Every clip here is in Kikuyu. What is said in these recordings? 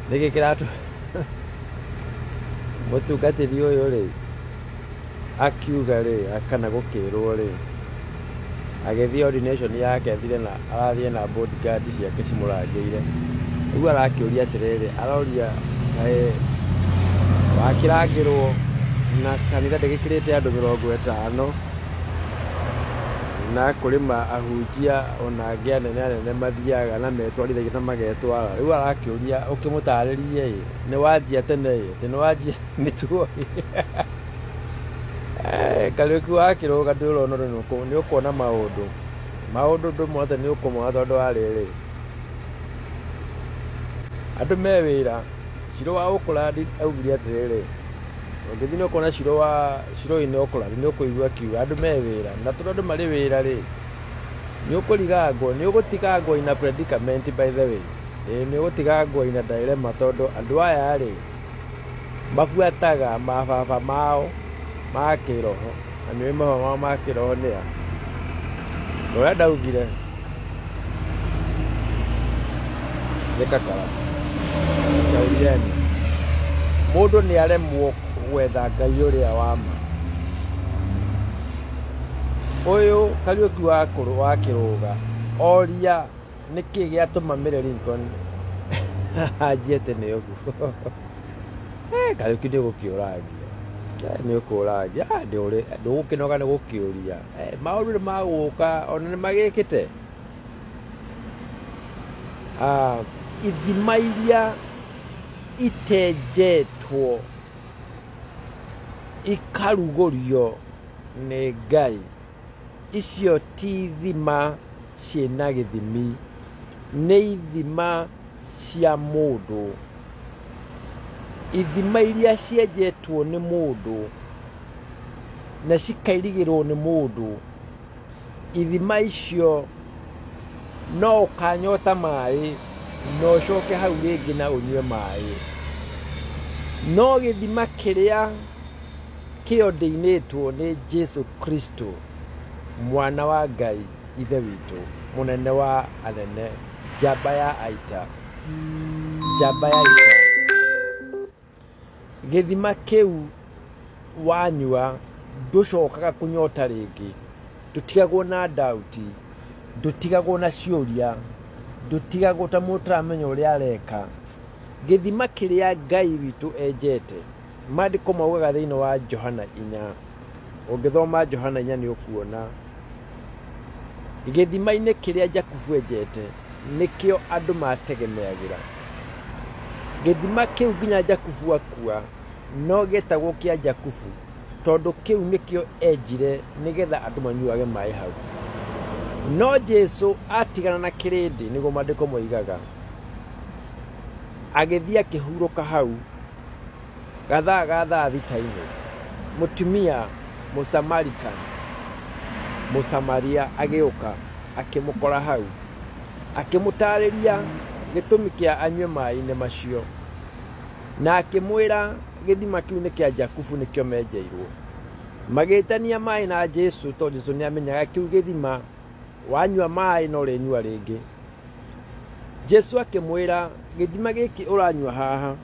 Nĩkĩ kĩratũ mũtungatĩri ũyũ rĩ akiuga rĩ kana gũkĩrwo rĩ agĩthiĩ ordination yake athire na arathiĩ na bodyguard ciake cimũrangĩire. Rĩu arakĩũria atĩrĩrĩ, aroria kaĩ wakĩrangĩrwo na kanitha ndĩgĩkĩrĩte andũ 50 na kũrĩ ma ahunjia ona angĩ anene anene mathiaga na metwarithagia na magetwara. Rĩu arakĩũria ũkĩmũtarĩrie ĩ nĩ wanjia tene ĩ atĩ nĩ wanjia mĩtugo ĩ. Kariũki wakĩrũga ndũrona ũndũ nĩ ũkuona maũndũ maũndũ ndũ mothe nĩ ũkũmona tondũ wa rĩrĩ andũ me wĩra. Ciro wa Oakland augire atĩrĩrĩ, ũngĩthiĩ nĩ ũkuona Ciro wa Ciro in Oakland nĩ ũkũigua akiuga andũ me wĩra, na tondũ andũ marĩ wĩra rĩ nĩ ũkũrigangwo, nĩ ũgũtigangwo in a predicament by the way. Ĩĩ nĩ ũgũtigangwo in a dilemma tondũ andũ aya rĩ mabuataga mababa mao ma kĩroho, na nĩũĩ mababa mao ma kĩroho nĩ a? Ũrĩa ndaugire nĩ kakara. Shauri yenu. Mũndũ nĩ aremwo gwetha Ngai ũrĩa wa ma. Ũyũ Kariũki wa Kĩrũga oria nĩkĩ gĩatũma Mary Lincoln anjie tene ũguo. Kariũki nĩ ũgũkĩũrangia, nĩ ũkũũrangia, ndũgũkĩnoga nĩ gũkĩũria. Maũndũ nĩ magũka ona nĩ magĩkĩte. Ithima iria itenjetwo ikarugũrio nĩ Ngai, icio ti ithima ciĩna gĩthimi, nĩ ithima cia mũndũ. Ithima iria cienjetwo nĩ mũndũ na cikairigĩrwo nĩ mũndũ, ithima icio no ũkanyota maĩ na ũcoke hau rĩngĩ na ũnyue maĩ. No gĩthima kĩrĩa kĩondĩinĩtwo nĩ Jesu Kristo, mwana wa Ngai ithe witũ, mũnene wa anene, njamba ya aita, njamba ya ita. Gĩthima kĩu wanyua ndũcokaga kũnyota rĩngĩ, ndũtigagwo na dauti, ndũtigagwo na ciũria, ndũtigagwo ta mũndũ ũtaramenya ũrĩa areka. Gĩthima kĩrĩa Ngai witũ enjete, maandĩko maugaga thĩinĩ wa Johana 4. Ũngĩthoma Johana 4 nĩ ũkuona gĩthima-inĩ kĩrĩa Jakubu enjete nĩkĩo andũ mategemeagĩra. Gĩthima kĩu nginya Jakubu akua no gĩetagwo kĩa Jakubu tondũ kĩu nĩkĩo enjire nĩgetha andũ manyuage maĩ hau. No Jesu atigana na kĩrĩndĩ, nĩguo maandĩko moigaga, agĩthiĩ akĩhurũka hau gathaa ga thaa thita-inĩ. Mũtumia Mũsamaritan, Mũsamaria agĩũka akĩmũkora hau, akĩmũtarĩria gĩtũmi kĩa anyue maĩ-inĩ macio, na akĩmwĩra gĩthima kĩu nĩ kĩa Jakubu nĩkĩo menjeirwo. Magĩtania maĩ na Jesu tondũ Jesu nĩ amenyaga kĩu gĩthima wanyua maĩ no ũrĩnyua rĩngĩ. Jesu akĩmwĩra gĩthima gĩkĩ ũranyua haha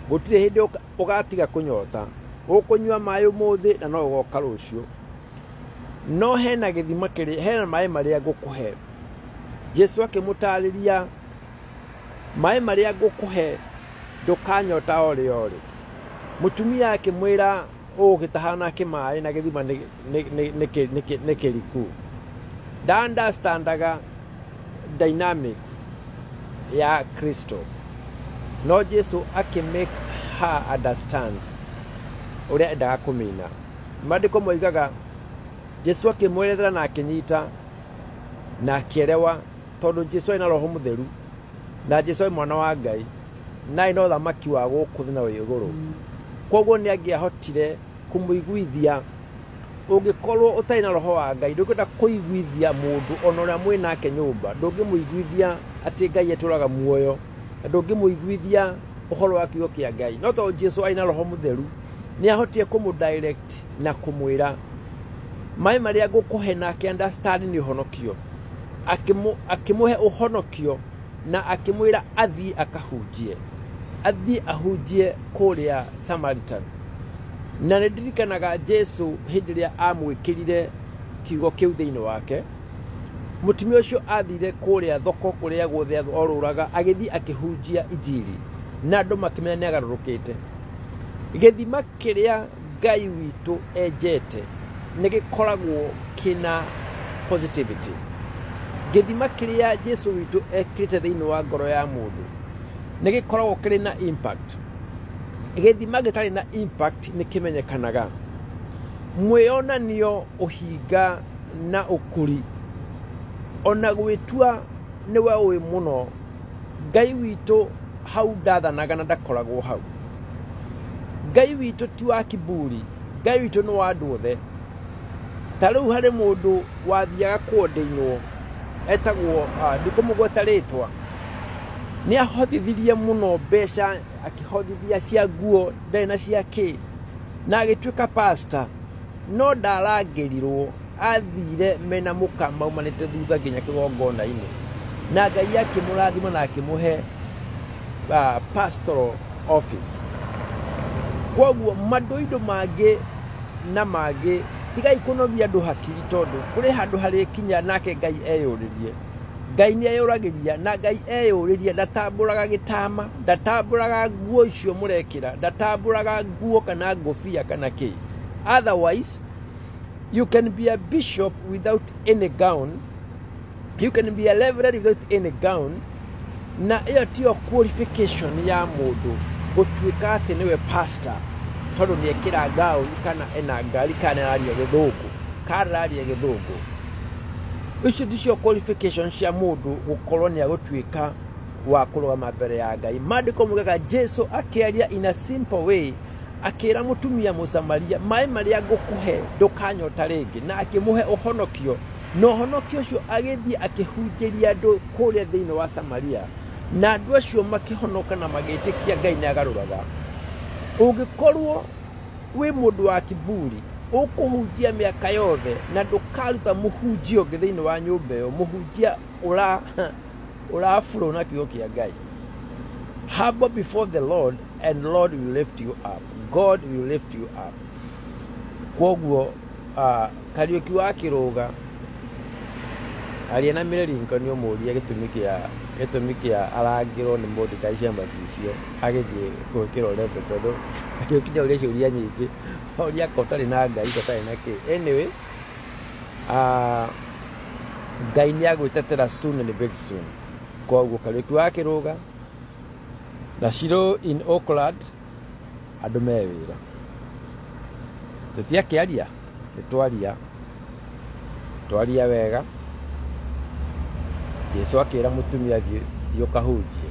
gũtirĩ hĩndĩ ũgatiga kũnyota, ũkũnyua maĩ ũmũthĩ na no ũgoka rũciũ. No hena gĩthima kĩrĩ, hena maĩ marĩa ngũkũhe. Jesu akĩmũtarĩria maĩ marĩa ngũkũhe ndũkanyota o rĩ o rĩ. Mũtumia akĩmwĩra ũgũgĩtaha nake maĩ na gĩthima nĩ kĩriku. Nda-understandaga dynamics ya Kristo. No Jesu akĩ make her understand ũrĩa endaga kũmina. Maandĩko moigaga Jesu akĩmwerethera na akĩnyita na akĩerewa tondũ Jesu arĩ na Roho Mũtheru na Jesu arĩ mwana wa Ngai na arĩ na ũthamaki wa gũkũ thĩ na wa igũrũ. Koguo nĩ angĩahotire kũmũiguithia. Ũngĩkorwo ũtarĩ na Roho wa Ngai ndũngĩhota kũiguithia mũndũ ona ũrĩa mwĩ nake nyũmba, ndũngĩmũiguithia atĩ Ngai atũraga muoyo, na ndũngĩmũiguithia ũhoro wa kiugo kĩa Ngai. No tondũ Jesu arĩ na Roho Mũtheru nĩ ahotire kũmũ direct na kũmwĩra maĩ marĩa ngũkũhe nake understand nĩ ũhonokio. Akĩmũhe ũhonokio Na akĩmwĩra athiĩ akahunjie, athiĩ ahunjie kũrĩa Samaritan. Na nĩ ndirikanaga Jesu hĩndĩ ĩrĩa amwĩkĩrire kiugo kĩu thĩinĩ wake. Mũtumia ũcio athire kũrĩa thoko kũrĩa guothe orũraga, agĩthiĩ akĩhunjia injiri na andũ makĩmenya nĩ agarũrũkĩte. Gĩthima kĩrĩa Ngai witũ enjete nĩ gĩkoragwo kĩna positivity. Gĩthima kĩrĩa Jesu witũ ekĩrĩte thĩinĩ wa ngoro ya mũndũ nĩ gĩkoragwo kĩrĩ na impact. Gĩthima gĩtarĩ na impact nĩ kĩmenyekanaga. Mwĩyonanio, ũhinga na ũkuri, ona gwĩtua nĩwe ũĩ mũno, Ngai witũ hau ndathanaga na ndakoragwo hau. Ngai witũ ti wa kiburi, Ngai witũ nĩ wa andũ othe. Ta rĩu harĩ mũndũ wathiaga kũondĩinwo etagwo, ndikũmũgweta rĩtwa, nĩ ahothithirie mũno mbeca, akĩhothithia cia nguo ndarĩ na cia kĩ, na agĩtuĩka pastor, no ndarangĩrirwo, athire mena mũka maumanĩte thutha nginya kĩgongona-inĩ, na Ngai akĩmũrathima na akĩmũhe pastoral office. Kwoguo mandũindũ mangĩ na mangĩ, tigai kũnogia andũ hakiri, tondũ kũrĩ handũ harĩkinya nake Ngai eyũrĩrie. Ngai nĩ eyũragĩria, na Ngai eyũrĩria ndatambũraga gĩtama, ndatambũraga nguo icio mũrekĩra, ndatambũraga nguo kana ngũbia kana kĩ. Otherwise you can be a bishop without any gown, you can be a reverend without any gown, na ĩyo tiyo qualification ya mũndũ gũtuĩka atĩ nĩwe pastor, tondũ nĩ ekĩra gown kana ena ngari kana araria gĩthũngũ, kana araria gĩthũngũ. Icio ticio qualification cia mũndũ gũkorwo nĩ agũtuĩka wa kũrũgama mbere ya Ngai. Maandĩko mugaga Jesu akĩaria in a simple way, akĩra mũtumia Mũsamaria, maĩ marĩa ngũkũhe ndũkanyota rĩngĩ, na akĩmũhe ũhonokio, na ũhonokio ũcio agĩthiĩ akĩhunjĩria andũ kũrĩa thĩinĩ wa Samaria, na andũ acio makĩhonoka na magĩtĩkia Ngai nĩ agarũraga. Ũngĩkorwo wĩ mũndũ wa kiburi, ũkũhunjia mĩaka yothe na ndũkaruta mũhunjia ũngĩ thĩinĩ wa nyũmba ĩyo, mũhunjia ũraflow na kiugo kĩa Ngai. Humble before the Lord and Lord will lift you up. God will lift you up. Kwoguo Kariũki wa Kĩrũga aria na Mary Lincoln ũmũrie gĩtũmi kĩa arangĩrwo nĩ Mordecai Chambers icio agĩthiĩ gwĩkĩrwo level, tondũ Kariũki nĩ oria ciũria nyingĩ, oria ko ũtarĩ na Ngai, ko ũtarĩ na kĩ. Anyway, Ngai nĩ agwĩtetera soon and very soon. Kwoguo Kariũki wa Kĩrũga na Shiro in Auckland, andũ me wĩra, tũtiakĩaria, nĩ twaria, twaria wega. Jesu akĩra mũtumia thiĩ ũkahunjie,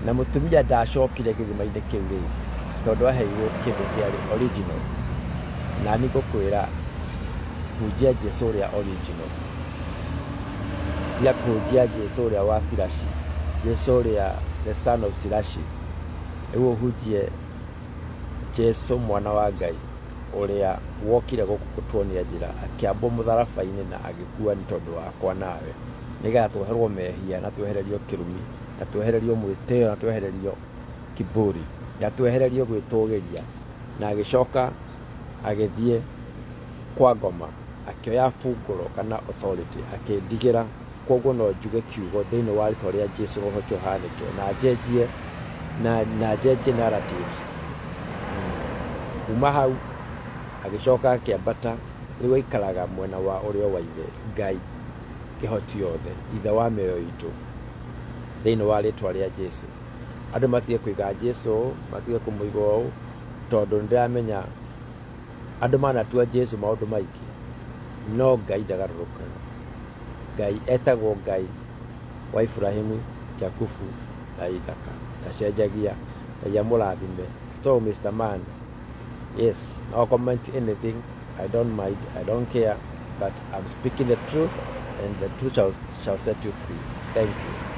na mũtumia ndacokire gĩthima-inĩ kĩu rĩngĩ, tondũ aheirwo kĩndũ kĩarĩ original. Na niĩ ngũkwĩra hunjia Jesu ũrĩa original, tiga kũhunjia Jesu ũrĩa wa Siraci, Jesu ũrĩa the son of Siraci. Rĩu ũhunjie Jesu mwana wa Ngai ũrĩa wokire gũkũ gũtuonia njĩra, akĩambwo mũtharaba-inĩ na agĩkua nĩ tondũ wakwa nawe, nĩgetha tuoherwo mehia na twehererio kĩrumi na twehererio mwĩtĩo na twehererio kiburi na twehererio gwĩtũgĩria. Na agĩcoka agĩthiĩ kwa ngoma, akĩoya bungũro kana authority akĩndigĩra. Kwoguo no njuge kiugo thĩinĩ wa rĩtwa rĩa Jesu roho ũcio ũhanĩke na njenjie na njenjie narrative. Kuma hau agĩcoka akĩambata, rĩu aikaraga mwena wa ũrĩo wa ithe Ngai kĩhoti yothe, ithe wa mĩoyo itũ, thĩinĩ wa rĩtwa rĩa Jesu. Andũ matige kũiga Jesu ũũ, matige kũmũiga ũũ, tondũ nĩndĩramenya andũ manatua Jesu maũndũ maingĩ, no Ngai ndagarũrũkaga. Ngai etagwo Ngai wa Ibrahimu, Jakubu na Ithaka, ndacenjagia. Ngai amũrathime. So Mr. Man, yes, no comment anything, I don't mind, I don't care, but I'm speaking the truth, and the truth shall set you free. Thank you.